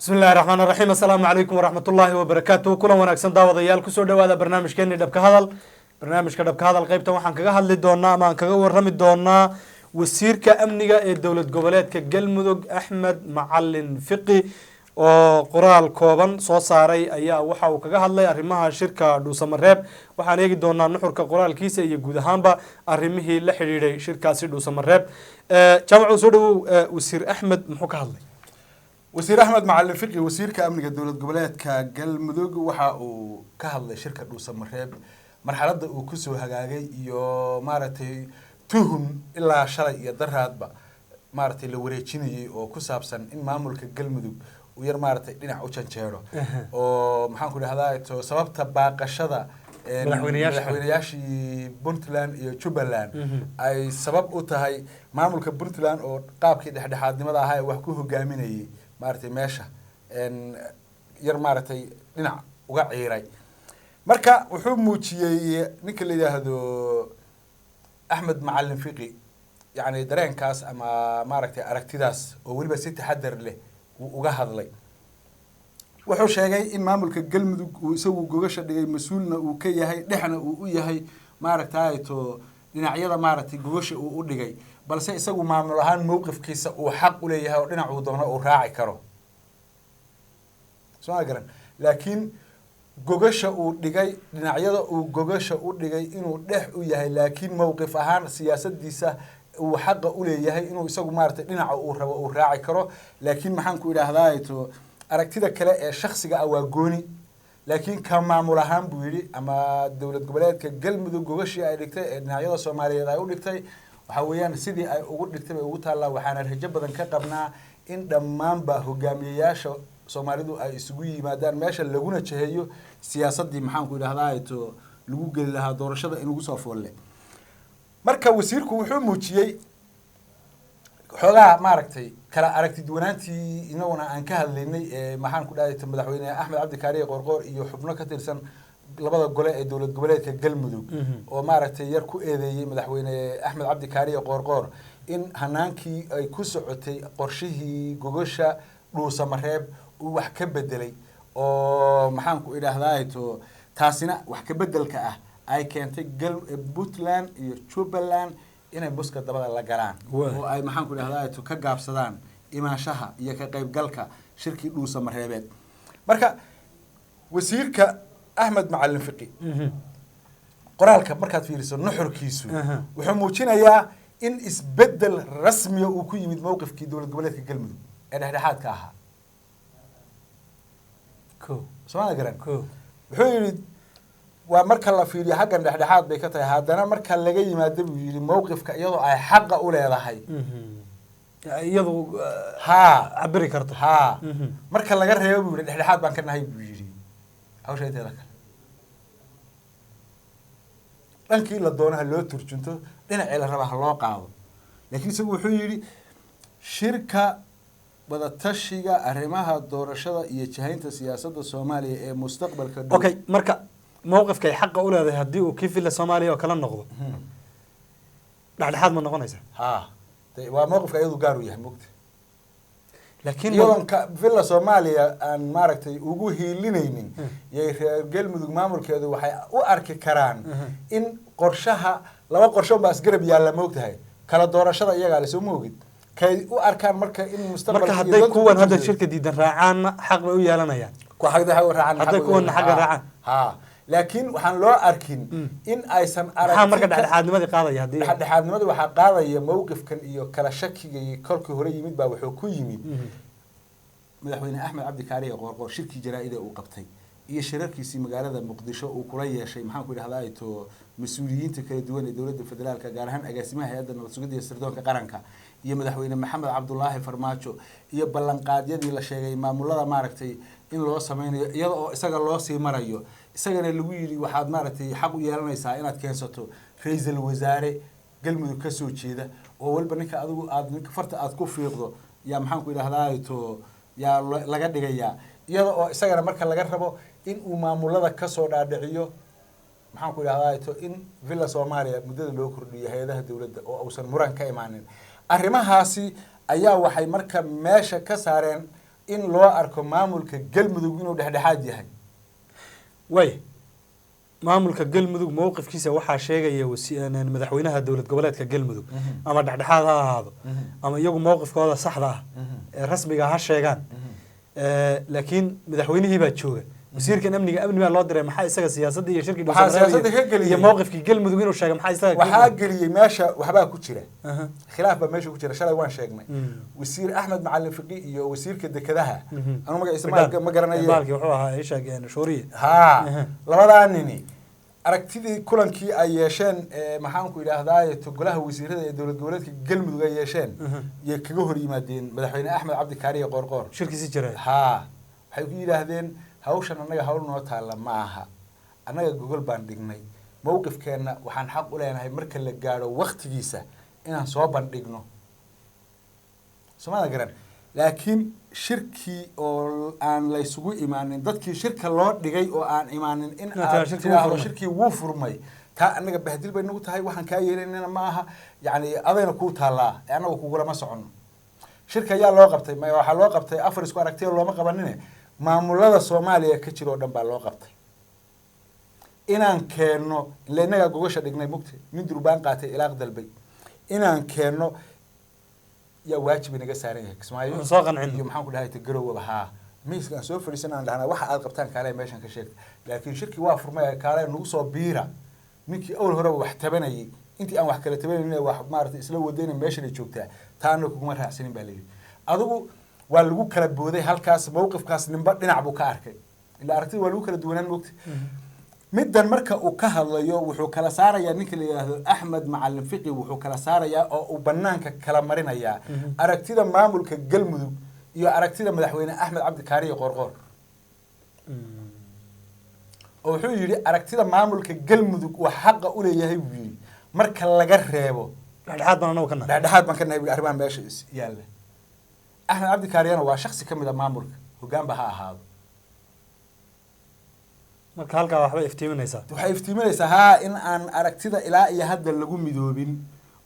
Bismi illahi raxmaan raxiim. Assalaamu calaykum waraxmatullaahi wabarakaatu. Kulan wanaagsan, daawadayaal, kusoo dhawaada barnaamijkeeni Dhabka Hadal. Barnaamijka Dhabka Hadal qeybtan waxaan kaga hadli doonaa ama aan kaga warami doonaa wasiirka amniga ee dowlad goboleedka Galmudug, Axmed Macalin Fiqi, oo qoraal kooban soo saaray ayaa waxa uu kaga hadlay arrimaha shirka Dhuusamareeb. Waxaan eegi doonaa nuxurka qoraalkiisa iyo guud ahaanba arrimihii la xidhiidhay shirkaasi Dhuusamareeb. Jaamacu, soo dhawow. Wasiir Axmed muxuu ka hadlay? Wasiir Axmed Macalin Fiqi, wasiirka amniga dowlad goboleedka Galmudug, waxa uu ka hadlay shirka Dhuusamareeb, marxaladda uu kusoo hagaagay iyo maaragtay tuhum ilaa shalay iyo daraadba maaragtay la wareejinayay oo ku saabsan in maamulka Galmudug uu yar maaragtay dhinac u janjeero oo, maxaan ku dhahdaa, to sababta baaqashada madaxweyneyaasha. Madaxweyneyaashii Puntland iyo Jubbaland ay sabab u tahay maamulka Puntland oo qaabkii dhexdhexaadnimada ahaa ee wax ku hogaaminayay maaragtay meesha yar maaragtay dhinac uga ciiray. Marka wuxuu muujiyey ninka la yidhaahdo Axmed Macalin Fiqi, yacni dareenkaas ama maaragtay aragtidaas oo weliba si taxadar leh uu uga hadlay. Wuxuu sheegay in maamulka Galmudug uu isagu gogasha dhigay, mas-uulna uu ka yahay, dhexna uu u yahay maaragtay to dhinacyada maaragtay gogasha uu u dhigay, balse isagu maamul ahaan mowqifkiisa uu xaq u leeyahay oo dhinacuu doono uu raaci karo. Soo ma garan? Laakiin gogasha uu dhigay, dhinacyada uu gogasha u dhigay inuu dhex u yahay, laakiin mowqif ahaan siyaasadiisa uu xaqa u leeyahay inuu isagu maaragtay dhinaca uu rabo uu raaci karo. Laakiin, maxaan ku idhaahdaa, to aragtida kale ee shaksiga ah waa gooni, laakiin ka maamul ahaan buu yidhi ama dowlad goboleedka Galmudug gogashii ay dhigtay ee dhinacyada Soomaaliyeed ay u dhigtay, waxaa weeyaan sidii ay ugu dhigtay bay ugu taallaa. Waxaana rajo badan ka qabnaa in dhammaanba hogaamiyeyaasha Soomaalidu ay isugu yimaadaan meesha, laguna jeheeyo siyaasaddii, maxaan ku idhahdaa, to lagu geli lahaa doorashada in lagu soo foolle. Marka wasiirku wuxuu muujiyey xoogaa maaragtay kala aragti duwanaantii inaguna aan ka hadlaynay ee, maxaan ku dhahay, madaxweyne Axmed Cabdi Kaariye Qoorqoor iyo xubno ka tirsan labada gole ee dowlad goboleedka Galmudug oo maaragtay yar ku eedeeyey madaxweyne Axmed Cabdi Kaariye Qoorqoor in hanaankii ay ku socotay qorshihii gogosha Dhuusamareeb uu wax ka bedelay, oo, maxaan ku idhaahdaa, to taasina wax ka bedelka ah ay keentay gal Puntland iyo Jubbaland inay buska dabada la galaan oo ay, maxaan ku idhahdaa, to ka gaabsadaan imaanshaha iyo ka qaybgalka shirkii Dhuusamareebeed. Marka wasiirka Axmed Macalin Fiqi qoraalka markaad fiiriso nuxurkiisu wuxuu muujinayaa in isbedel rasmiya uu ku yimid mowqifkii dowlad goboleedka Galmudug ee dhexdhexaadka ahaa. Soomaalia garan? Wuxuu yidhi waa marka la fiiriyo xaggan dhexdhexaad bay ka tahay, haddana marka laga yimaado buu yidhi mowqifka iyadoo ay xaqa u leedahay iyadu cabiri karto. Haa, marka laga reebo buu yidhi dhexdhexaad baan ka nahay buu yidhi hawsha inteeda kale. Dhankii la doono ha loo turjunto, dhinacii la raba ha loo qaado, laakiin isagu wuxuu yidhi shirka wadatashiga arrimaha doorashada iyo jahaynta siyaasadda Soomaaliya ee mustaqbalka dhow. Okay, marka mowqifkay xaqa u leedahay haddii uu kii Villa Soomaaliya oo kala noqdo, dhexdhexaad ma noqonaysa? Haa, de waa mowqifka iyadu gaar u yahay, mogta. Laakiin iyadoon ka Villa Soomaaliya aan maaragtay ugu hiilinaynin yay reer Galmudug maamulkeedu waxay u arki karaan in qorshaha laba qorsho baa isgarab yaalla, moogtahay, kala doorashada iyagaa le, soo ma ogid, kay u arkaan marka in mustaqbalka marka iyo hadday dantu kuwan ku hadda jirto. Shirka diidan raacaanna xaq bay u yeelanayaan. Kuwa xagga xagga raacaan. Hadday xaq kuwana u xagga haa, raacaan. Haa, laakiin waxaan loo arkin in aysan Maxaa marka aragti ka- dhexdhexaadnimadii qaadaya haddii dhexdhexaadnimada waxaa qaadaya mowqifkan iyo kala shakiga iyo kolkii hore yimid baa wuxuu ku yimid madaxweyne Axmed Cabdi Kaariye Qoorqoor shirkii jaraa-ida uu qabtay iyo shirarkiisii magaalada Muqdisho uu kula yeeshay, maxaan ku idhahdaa, to mas-uuliyiinta kala duwan ee dowladda federaalka, gaar ahaan agaasimaha hay-adda nabad sugidda iyo sirdoonka qaranka iyo madaxweyne Maxamed Cabdulaahi Farmaajo, iyo ballanqaadyadii la sheegay maamulada maaragtay in loo sameynayo, iyada oo isaga loo sii marayo, isagana lagu yidhi waxaad maaragtay xaq u yeelanaysaa inaad keensato ra-iisul wasaare Galmudug ka soo jeeda, oo waliba ninka adigu aad ninka farta aad ku fiiqdo yaa, maxaan ku idhahdaa, to yaa laga dhigayaa, iyada oo isagana marka laga rabo in uu maamulada kasoo dhaadhiciyo, maxaan ku idhahdaa, to in Villa Soomaaliya muddada loo kordhiyo hay-adaha dowladda oo uusan muran ka imaanin. Arrimahaasi ayaa waxay marka meesha ka saareen in In loo arko maamulka Galmudug inuu dhexdhexaad yahay. Way maamulka Galmudug mowqifkiisa waxaa sheegaya madaxweynaha dowlad goboleedka Galmudug, ama dhexdhexaad ha ahaado ama iyagu mowqifkooda saxda ah ee rasmiga ha sheegaan. Laakiin madaxweynihii baa jooga, wasiirkan amniga amni baa loo diray, maxaa isaga siyaasadda iyo shirkii Waxaa Dhuusan siyaasadda ka geliyey. iyo mowqifkii Galmudug inuu sheega maxaa isaga Waxaa geliyey meesha waxbaa ku jira, Aha. khilaaf baa meesha ku jira. Shalay waan sheegnay wasiir Axmed Macalin Fiqi iyo wasiirka dekedaha, anu magaciisa ma garanayo. Baalkii wuxuu ahaa ii sheeg Shuuriye. Haa, labadaa nini aragtidii kulankii ay yeesheen ee, maxaan ku idhaahdaa, golaha wasiirada ee dowlad goboleedka Galmudug ay yeesheen yay kaga hor yimaadeen madaxweyne Axmed Cabdi Kaariye Qoorqoor. Shirkiisi jiray. Haa, waxay ku yidhaahdeen hawshan annaga hawl noo taalla ma aha, annaga gogol baan dhignay, mowqifkeenna waxaan xaq u leenahay marka la gaadho waktigiisa inaan soo bandhigno. Soomada garan, laakiin shirkii oo aan laysugu imaanin, dadkii shirka loo dhigay oo aan imaanin, in Inaad aad tiraahdo shirkii wuu tiraahdo furmay. Shirkii wuu furmay, taa annaga bahdil bay nagu tahay, waxaan kaa yeelanayna ma aha. Yacni adayna kuu taallaa ee annaga kugulama soconno. Shirka ayaa loo qabtay? Waxaa loo qabtay afar isku aragtiya looma qabanine, maamulada Soomaaliya ka jira oo dhan baa loo qabtay. Inaan keenno ila innagaa gogosha dhignay mugti, nin durbaan qaatay ilaaq dalbay inaan keenno yaa waajib inaga saaran yahay Kismaayo Aan soo qancino. iyo maxaan ku dhahay Garowaba. Haa, miiska aan soo fadhiisan aan dhahnaa waxa aad qabtaan kaale meeshan ka sheegta, laakiin shirkii waa furmay kaale nagu soo biira. Ninkii awal horeba wax tabanayay, intii aan wax kala tabanaynin wax maaragtay isla wadayna meeshan ay joogtaa, taana kuguma raacsanin baa layidhi. Adigu waa lagu kala booday halkaas, mowqifkaas ninba dhinac buu ka arkay, ilaa aragtida waa lagu kala duwanaan mogta. Middan marka uu ka hadlayo wuxuu kala saarayaa ninka la yidhaahdo Axmed Macalin Fiqi, wuxuu kala saarayaa oo uu banaanka kala marinayaa aragtida maamulka Galmudug iyo aragtida madaxweyne Axmed Cabdi Kaariye Qoorqoor, oo wuxuu yidhi aragtida maamulka Galmudug uu xaqa u leeyahay buu yidhi marka laga reebo dhexdhexaad baan anagu ka nahay. Dhexdhexaad baan ka nahay buu yidhi arrimaha meesha is yaalla. Axmed Cabdi Kaariyana waa shaksi ka mid a maamulka, hoggaanba ha ahaado. Marka halkaa waxbay iftiiminaysaa. Waxay iftiiminaysaa haa in aan aragtida ilaa iyo hadda lagu midoobin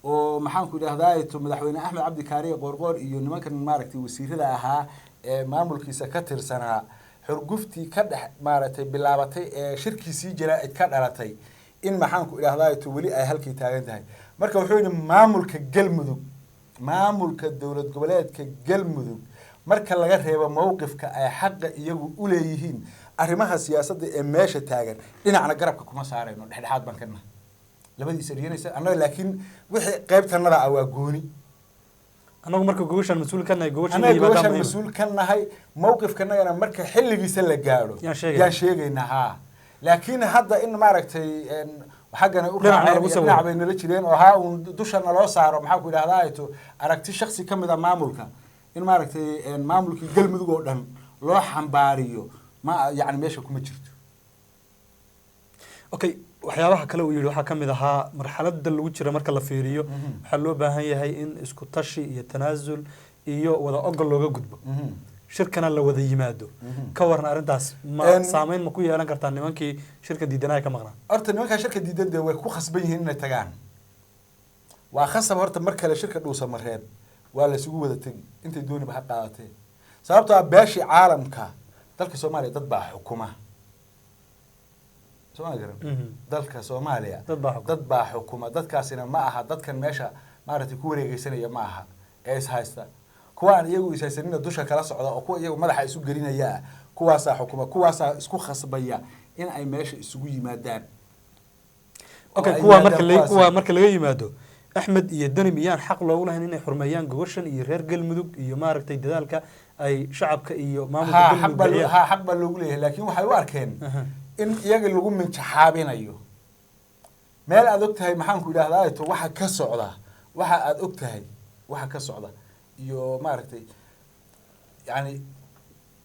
oo maxaan ku idhahdaa to madaxweyne Axmed Cabdi Kaariye Qoorqoor iyo nimankan maaragtay wasiirada ahaa ee maamulkiisa ka tirsanaa xurguftii ka dhex maaragtay bilaabatay ee shirkiisii jaraa'id ka dhalatay in maxaan ku idhahdaa to weli ay halkii taagan tahay. Marka wuxuu yidhi maamulka Galmudug, maamulka dowlad goboleedka Galmudug marka laga reebo mowqifka ay xaqa iyagu u leeyihiin arrimaha siyaasadda ee meesha taagan, dhinacna garabka kuma saarayno, dhexdhexaad baan ka nahay. Labadiisa dhiganaysa annaga, laakiin wixii qaybtanada ah waa gooni. Annagu marka gogoshaan mas-uul ka nahay, gogosha Annaga gogoshaan mas-uul ka nahay, mowqifkanagana marka xilligiisa la gaadho Yaan sheegaynaa. Yaan sheegaynaa haa, laakiin hadda in maaragtay xaggana u Dhinaca raaceen lagu iyo sawiro. Dhinac bay nala jireen oo haa uun dusha naloo saaro maxaa ku idhahdaa to aragti shaksi ka mid a maamulka in maaragtay maamulkii Galmudug oo dhan loo xambaariyo ma yacni meesha kuma jirto. Okay, waxyaabaha kale uu yidhi waxaa ka mid ahaa marxaladda lagu jira marka la fiiriyo waxaa loo baahan yahay in isku tashi iyo tanaasul iyo wada ogol looga gudbo, shirkana la wada yimaado. Ka waran arrintaas, ma saameyn ma ku yeelan kartaa nimankii shirka diidanaya ka maqnaa? Horta nimankaa shirka diidan dee way ku khasban yihiin inay tagaan, waa khasab. Horta mar kale shirka Dhuusamareeb waa la isugu wada tegi intay dooniba ha qaadatee, sababtoo ah beeshii caalamka dalka Soomaaliya dad baa xukuma, soo ma garan? Dalka Soomaaliya Dad baa xukuma. Dad baa xukuma, dadkaasina ma aha dadkan meesha maaragtay ku wareegeysanaya, ma aha ee is haysta, kuwa aan iyagu is haysanina dusha kala socda oo kuwa iyagu madaxa isu gelinaya ah, kuwaasaa xukuma, kuwaasaa isku khasbaya in ay meesha isugu yimaadaan. Okay. Oo ay Kuwa marka yimaadaan la kuwaasi. Kuwa marka laga yimaado Axmed iyo Deni, miyaan xaq loogu lahayn inay xurmeeyaan gogoshan iyo reer Galmudug iyo maaragtay dadaalka ay shacabka iyo maamulka Haa, xaq Galmudug baa loo- bixiyaan? haa, xaq baa loogu leeyahay, laakiin waxay u arkeen in iyaga lagu minjaxaabinayo. Meel aad og tahay maxaan ku idhahdaa to waxa ka socda, waxa aad og tahay waxa ka socda iyo maaragtay yani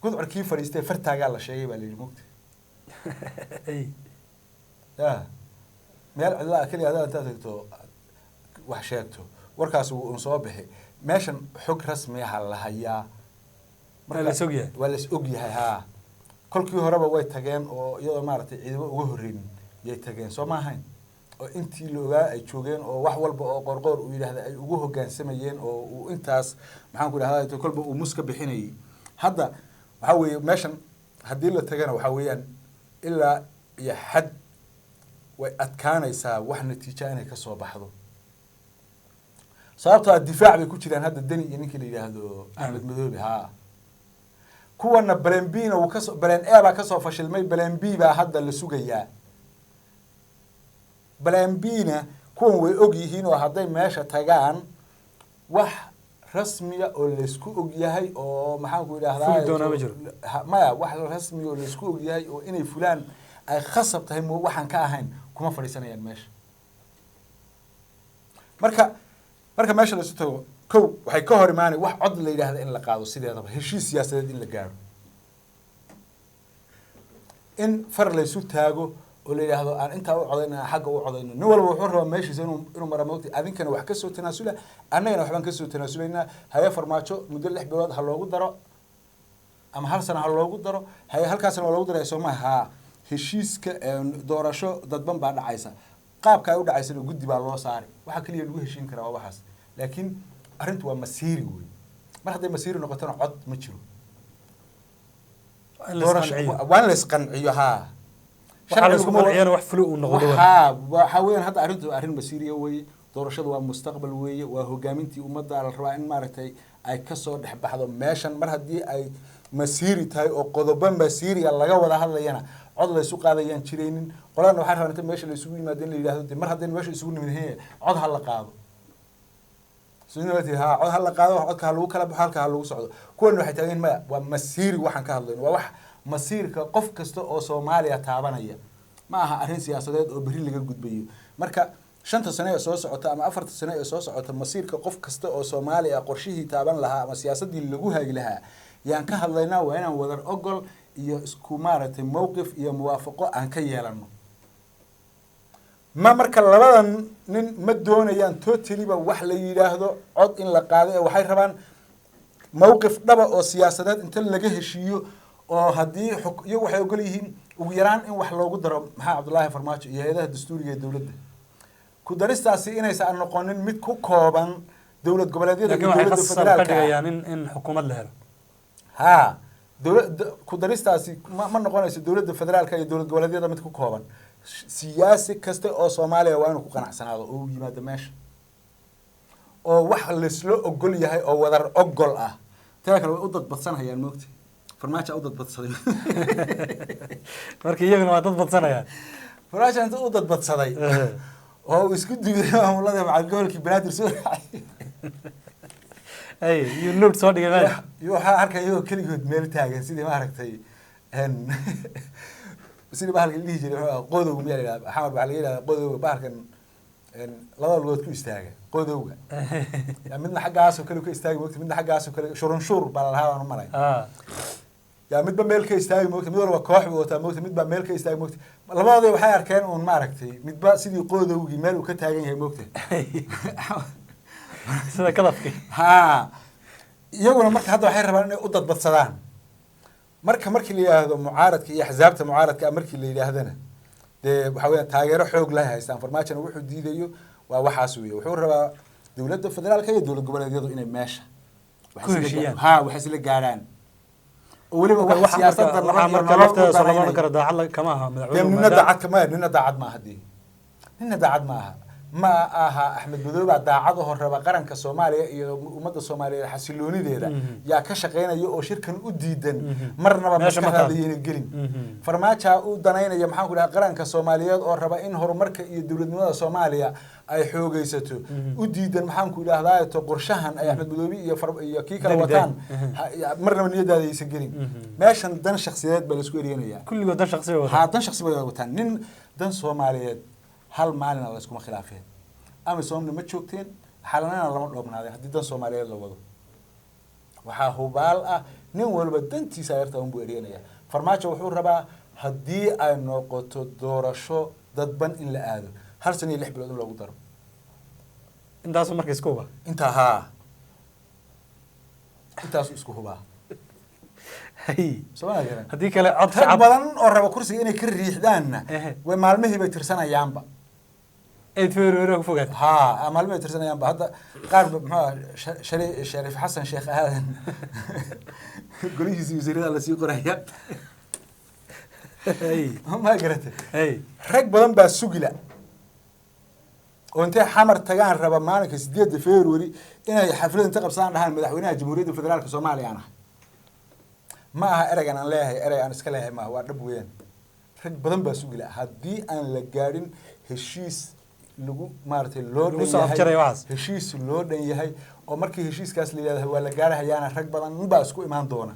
gudcurkii fadhiistay fartaagaa la sheegay baa la yidhi mogta. Ya meel cidla keliya hadaad intaad tagto wax sheegto warkaas wuu un soo bixi. Meeshan xog rasmi aha la hayaa. Waa la is ogyahay. Waa la is ogyahay haa. Kolkii horeba way tageen oo iyadoo maaragtay ciidamo uga horreynin yay tageen, soo ma ahayn? Oo intii la ogaa ay joogeen oo wax walba oo Qorqoor uu yidhaahda ay ugu hoggaansamayeen oo uu intaas maxaan ku idhahdaa kolba uu mus ka bixinayay. Hadda waxaa weeye meeshan haddii la tagana waxaa weeyaan ilaa iyo xad way adkaanaysaa wax natiija inay ka soo baxdo, sababtoo ah difaac bay ku jiraan hadda Deni iyo ninkii la yidhaahdo Axmed Madoobe. Haa, kuwana plan B na wuu kasoo, plan A baa kasoo fashilmay, plan B baa hadda la sugayaa. Plan B na kuwan way og yihiin oo hadday meesha tagaan wax rasmiya oo laysku og yahay oo maxaan ku idhahdaa Fuli doonaa ma jiro. Maya, wax rasmiya oo laysku og yahay oo inay fulaan ay khasab tahay mo waxaan ka ahayn kuma fadhiisanayaan meesha. Marka meesha laisu tago, kow waxay ka hor imaanay wax cod la yidhaahda in la qaado, sideedaba heshiis siyaasadeed in la gaadho, in far laysu taago oo la yidhaahdo aan intaa u codayna, aan xagga u codayno. Nin walba wuxuu rabaa meeshiisa inuu mara moogta. Adinkana wax kasoo tanaasula, annagana waxbaan kasoo tanaasulaynaa. Haye, Farmaajo muddo 6 bilood ha loogu daro ama hal sano ha loogu daro. Haye, halkaasna waa loogu daraya, soo ma? Haa. Heshiiska doorasho dadban baa dhacaysa, qaabka ay u dhacaysana guddi baa loo saari. Waxa keliya lagu heshiin karaa waa waxaas, laakiin arrintu waa masiiri wey. Mar hadday masiiri noqotona cod ma jiro. In la isqanciyo. Waa in la isqanciyo, haa. Waxaa la isku qanciyana wax fuli uu noqdo waay. Haa, waxaa weeyaan hadda arrintu arrin masiiriya weeye. Doorashadu waa mustaqbal weeye, waa hogaamintii ummadda la rabaa in maaragtay ay kasoo dhex baxdo meeshan. Mar haddii ay masiiri tahay oo qodobo masiiriya laga wada hadlayana, cod laysu qaadayaan jiraynin. Qoladana waxaa rabaa inta meesha la isugu yimaado in la yidhahdo de mar haddaynu meesha isugu nimid he cod ha la qaado. Sunnati, haa, cod ha la qaado, codka ha lagu kala baxo, halka ha lagu socdo. Kuwan waxay taagan yihiin maya, waa masiiri waxaan ka hadlayno, waa wax masiirka qof kasta oo Soomaaliya taabanaya, ma aha arrin siyaasadeed oo berri laga gudbayo. Marka 5ta sano ee soo socota ama 4ta sano ee soo socota masiirka qof kasta oo Soomaaliya qorshihii taaban lahaa ama siyaasaddii lagu hagi lahaa yaan ka hadlaynaa. Waa inaan wadar ogol iyo isku maaragtay mowqif iyo muwaafaqo aan ka yeelano. Ma marka labadan nin ma doonayaan totally-ba wax la yidhaahdo cod in la qaado ee waxay rabaan mowqif dhaba oo siyaasadeed inta laga heshiiyo oo haddii iyagu waxay ogol yihiin ugu yaraan in wax loogu daro Maxamed Cabdullaahi Farmaajo iyo hay-adaha dastuuriga ee dowladda. Ku daristaasi inaysan noqonin mid ku kooban dowlad goboleedyada laakiin iyo waxay dowladda khasab ka federaalka ah. dhigayaan in xukuumad la helo. Haa, ku daristaasi ma noqonayso dowladda federaalka iyo dowlad goboleedyada mid ku kooban. Siyaasi kasta oo Soomaaliya waa inuu ku qanacsanaado oo uu yimaado meesha oo wax laisla ogol yahay oo wadar ogol ah. Teda kale way u dadbadsanhayaan moogta, Farmaajo u dadbadsaday. Marka iyaguna waa dad badsanayaan. Farmaajo inta u dadbadsaday oo uu isku duuday maamulada macal gobolkii Banaadir soo raacay. Ay you note soo dhigay meesha. Iyo waxaa arkay iyagoo keligood meel taagan, sidii maaragtay sidii bahalka la dhihi jiray, muxuu ahaa, qodowga miyaa la yidhahdaa? Xamar waxaa laga yidhahdaa qodowga, bahalkan labada lugood ku istaaga, qodowga. Yaa midna xaggaasoo kale ka istaagi moogta, midna xaggaasoo kale, shurunshuur baa la lahaa baan u malay. Yaa midba meel ka istaagi moogta, mid walba koox buu wataa moogta, midbaa meel ka istaagi moogta. Labadoodii waxay arkeen uun maaragtay midba sidii qodowgii meel uu ka taagan yahay moogta. Sida kadafkii. Haa, iyaguna marka hadda waxay rabaan inay u dadbadsadaan. Marka markii la yidhaahdo mucaaradka iyo axsaabta mucaaradka ah, markii la yidhaahdana dee waxa weeyaan taageero xoog leh haystaan. Farmaajona wuxuu diidayo waa waxaas weeye. Wuxuu rabaa dowladda federaalka iyo dowlad goboleedyadu inay meesha wax Ku heshiiyaan. Haa, wax isla gaarhaan oo weliba wax siyaasadda waxaa nabad iyo marka nolol u lafteeda soo lama odhan danaynaya. karo daacad kama aha Dee madaxweynuhu nina daacad kama, nina daacad maaha dee, nina daacad ma aha. Ma aha Axmed Madoobe daacad oo raba qaranka Soomaaliya iyo ummadda Soomaaliyeed xasiloonideeda yaa ka shaqaynaya oo shirkan u diidan. Marnaba Meesha ma maskaxdaada taal. yayna gelin. Farmaaja u danaynaya maxaan ku dhaha qaranka Soomaaliyeed oo raba in horumarka iyo dowladnimada Soomaaliya ay xoogaysato u diidan, maxaan ku idhahdaa, to qorshahan ay Axmed Madoobe iyo iyo kii kale Deni, wataan. Deni. Marnaba niyadaada aysan gelin. Meeshan dan shakhsiyadeed baa laisku eryanaya. Kulligood dan shaqsi bay wataan. Haa, dan shaksi bay wataan. Nin dan Soomaaliyeed hal maalina la iskuma khilaafeen, AMISOMna ma joogteen, xalanana lama dhoobnaadeen haddii dan Soomaaliyeed la wado. Waxaa hubaal ah nin walba dantiisa yarta unbuu eryanaya. Farmaajo wuxuu rabaa haddii ay noqoto doorasho dadban in la aado hal sano iyo 6 bilood in loogu daro. Intaasu marka isku huba. Intaa, haa, intaasu isku hubaa. Hay. Soo ma garan? Haddii kale cod rag shacab badan oo raba kursiga inay ka riixdaanna Ehe. way maalmihii bay tirsanayaanba. 8 February ku fogaatay. Haa, maalmo ay tirsanayaan ba hadda qaar ba, muxuu ahaa, Shariif Xasan Sheekh Aadan golihiisa wasiirada lasii qoraya. Ma garatay? Hey. Rag badan baa sugila oo intay Xamar tagaan raba maalinka 8-da February inay xaflad inta qabsadaan dhahaan madaxweynaha Jamhuuriyadda Federaalka Soomaaliya aan ahay. Ma aha ereygan aan leeyahay, erey aan iska leeyahay maaha, waa dhab weeyaan. Rag badan baa sugila haddii aan la gaadhin heshiis lagu maaragtay loo Lagu dhan soo yahay, afjaraya waxaas. Heshiis loo dhan yahay oo markii heshiiskaas la yidhahdo waa la gaarahayaana, rag badan baa isku imaan doona,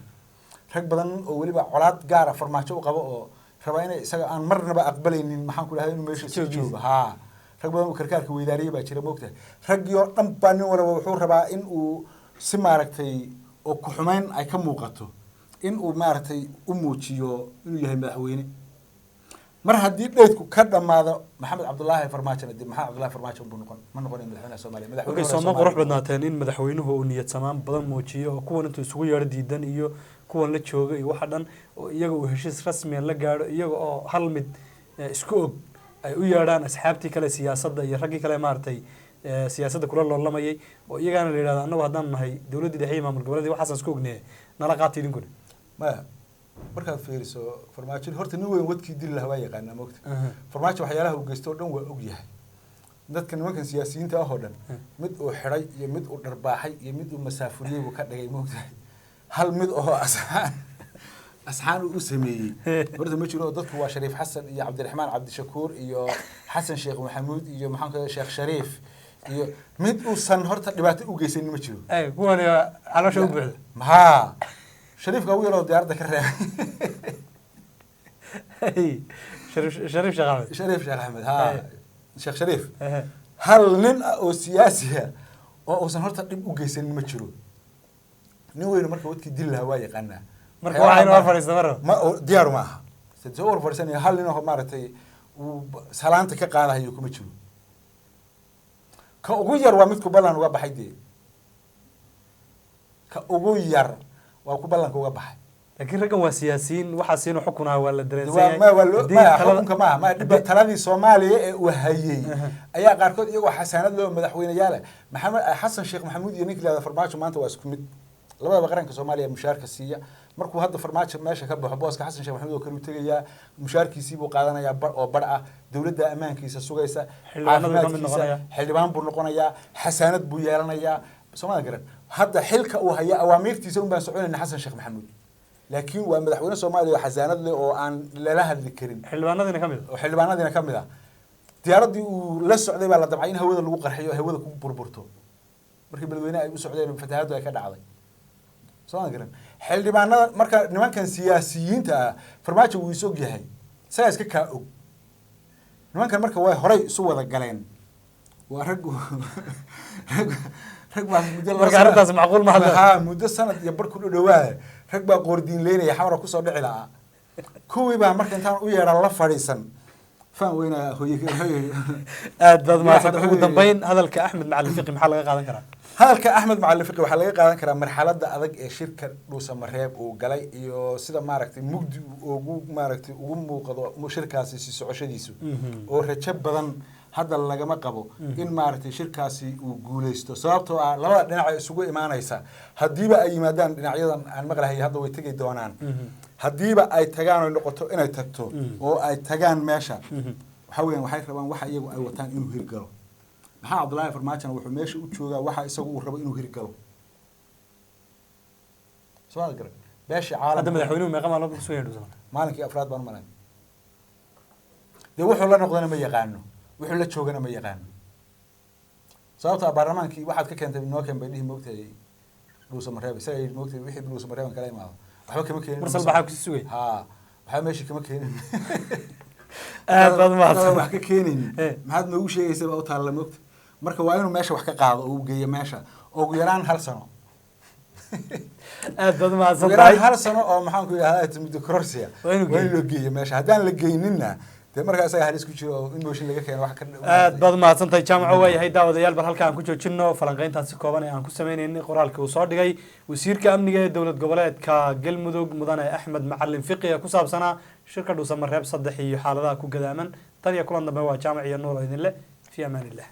rag badan oo weliba colaad gaara Farmaajo u qabo oo raba inay isaga aan marnaba aqbalaynin, maxaan ku dhahay, inuu meesha sii Joogiisa. joogo. Haa, rag badan oo karkaarka weydaariyay baa jira, moogtahay. Raggii oo dhan baa nin walba wuxuu rabaa in uu si maaragtay oo ku-xumeyn ay ka muuqato in uu maaragtay u muujiyo inuu yahay madaxweyne. Mar haddii dheydku ka dhammaado Maxamed Cabdulaahi Farmaajona, dib Maxamed Cabdulaahi Farmaajo buu noqon, ma noqonayo madaxweynaha Soomaaliya. Madaxweyne Okay, hore sooma Soomaaliya. qurux badnaateen in madaxweynuhu uu niyad samaan badan muujiyo oo kuwan intuu isugu yeedho diidan iyo kuwan la jooga iyo waxa dhan oo iyaga uu heshiis rasmiya la gaadho, iyaga oo hal mid isku og ay u yeedhaan asxaabtii kale siyaasadda iyo raggii kale maaragtay siyaasadda kula loolamayay, oo iyagaana la yidhahdo annagu haddaan nahay dowladdii dhexe iyo maamul goboleedii waxaasaan isku ogneeye, nala qaata idinkuna. Maya, markaad fiiriso Farmaajo horta nin weyn wadkii dili lahaa waa yaqaanaa, moogta. Farmaajo waxyaalaha uu geysto oo dhan waa og yahay. Dadka nimankan siyaasiyiinta ah oo dhan, mid uu xidhay iyo mid uu dharbaaxay iyo mid uu masaafuriyey buu ka dhigay, moogtahay. Hal mid oo asxaan uu u sameeyey horta ma jiro. Dadku waa Shariif Xasan iyo Cabdiraxmaan Cabdishakuur iyo Xasan Sheekh Maxamuud iyo maxaan ku Sheekh Shariif iyo mid uusan horta dhibaato u geysanin ma jiro. Ay kuwani waa caloosha u buuxda. Maxaa Shariifka ugu yaroo diyaaradda ka reebay? Shariif Sheekh Axmed. Shariif Sheekh Axmed, ha. Sheekh Shariif. Ehe. Hal nin ah oo siyaasi ah oo uusan horta dhib u geysanin ma jiro. Nin weynu marka wadkii dili lahaa waa yaqaanaa. Marka waxaa inuu hor fadhiista mar rabo. Ma oo diyaar ma aha. Soo hor fadhiisanaya hal nin oo maaragtay uu salaanta ka qaadahayo kuma jiro. Ka ugu yar waa midku ballan uga baxay dee, ka ugu yar waa ku ballanka uga baxay. Laakiin raggan waa siyaasiyiin, waxaas inuu xukunaa waa la dareensan waa yahay. ma waa loo Haddii ma talada- xukunka maaha, ma dhibba taladii Soomaaliya ee uu hayay ayaa qaarkood iyagoo xasaanad loo madaxweyneyaal ah. Maxamed Xasan Sheekh Maxamuud iyo ninka la yihahdo Farmaajo maanta waa isku mid, labadaba qaranka Soomaaliya mushaarka siiya. Markuu hadda Farmaajo meesha ka baxo, booska Xasan Sheekh Maxamuud oo kale uu tegayaa, mushaarkiisii buu qaadanayaa bar oo bar ah, dowladda ammaankiisa sugaysa. Xildhibaanadu ka mid Caafimaadkiisa, noqonaya. Xildhibaan buu noqonayaa, xasaanad buu yeelanayaa. Soomada garan, hadda xilka uu haya awaamiirtiisa un baan soconayna Xasan Sheekh Maxamuud, laakiin waa madaxweyne Soomaaliya oo xasaanad leh oo aan lala hadli karin. Xildhibaanadiina ka mid ah. Oo xildhibaanadiina ka mid ah. Diyaaraddii uu la socday baa la damcay in hawada lagu qarxiyo oo hawada ku burburto markii beledweyne ay u socdeen, fatahaaddu ay ka dhacday. Soo ma garan? Xildhibaanada marka nimankan siyaasiyiinta ah, Farmaajo wuu is og yahay, isagaa iska kaa og. Nimankan marka way horay isu wada galeen, waa rag baa muddo laba Marka sano- arrintaas macquul ma hadda. Haa, muddo sanad iyo bar ku dhowaa rag baa qoordiin leynaya Xamara kusoo dhici lahaa. Kuwii baa marka intaan u yeedhan la fadhiisan faan weynaa hooye. Aad baad mahadsan. Yaa Ugu dambeyn, hadalka Axmed Macalin Fiqi maxaa laga qaadan karaa? Hadalka Axmed Macalin Fiqi waxaa laga qaadan karaa marxaladda adag ee shirka Dhuusamareeb uu galay iyo sida maaragtay mugdi uu ugu maaragtay ugu muuqdo shirkaasi sii socoshadiisu, oo rajo badan hadda lagama qabo in maaragtay shirkaasi uu guuleysto, sababtoo ah labada dhinac ay isugu imaanaysa haddiiba ay yimaadaan dhinacyadan aan maqlahay hadda way tegi doonaan. Haddiiba ay tagaan oy noqoto inay tagto oo ay tagaan meesha, waxa weeyaan waxay rabaan waxa iyagu ay wataan inuu hirgalo. Maxaa Cabdullaahi Farmaajona wuxuu meesha u joogaa waxa isagu uu rabo inuu hirgalo. Soo ma garan? Beesha Hadda caalamka madaxweynuhu meeqa maalmood buu kusoo yahay Dhuusamareeb? Maalinkii afraad baan u malayn. Dee wuxuu la noqdana ma yaqaano, wuxuu la joogana ma yaqaano, sababta baarlamaankii waxaad ka keentay noo keen bay dhihi, moogtahay. Dhuusamareeb isaga yidhi, moogtahay, wixii Dhuusamareeban kala imaado waxba kama keenin. Mursal baxaa kusii sugay. Haa, waxba meesha kama keenin. Aad baad mahadsan. Haddaadan wax ka keenaynin, maxaad noogu sheegaysa baa u taalla, moogta. Marka waa inuu meesha wax ka qaado oo uu geeyo meesha ugu yaraan hal sano. Aad baad mahadsan Ugu yaraan tahay. hal sano oo maxaan ku yidhahdaa muddo kororsiya Waa inuu waa in geeyo. loo geeyo meesha. Haddaan la geyninna dee markaa isaga halis ku jiro oo in mooshin laga keeno wax ka Aad baad mahadsan tahay, Jaamaco. Waa yahay daawadayaal, bal halka aan ku joojino falanqeyntaasi kooban ee aan ku sameynaynay qoraalka uu soo dhigay wasiirka amniga ee dowlad goboleedka Galmudug, mudane Axmed Macalin Fiqi, ee ku saabsanaa shirka Dhuusamareeb 3 iyo xaaladaha ku gadaaman. Tan iyo kulan dambe, waa Jaamac iyo Nuur oo idin leh. Fi amaan illah.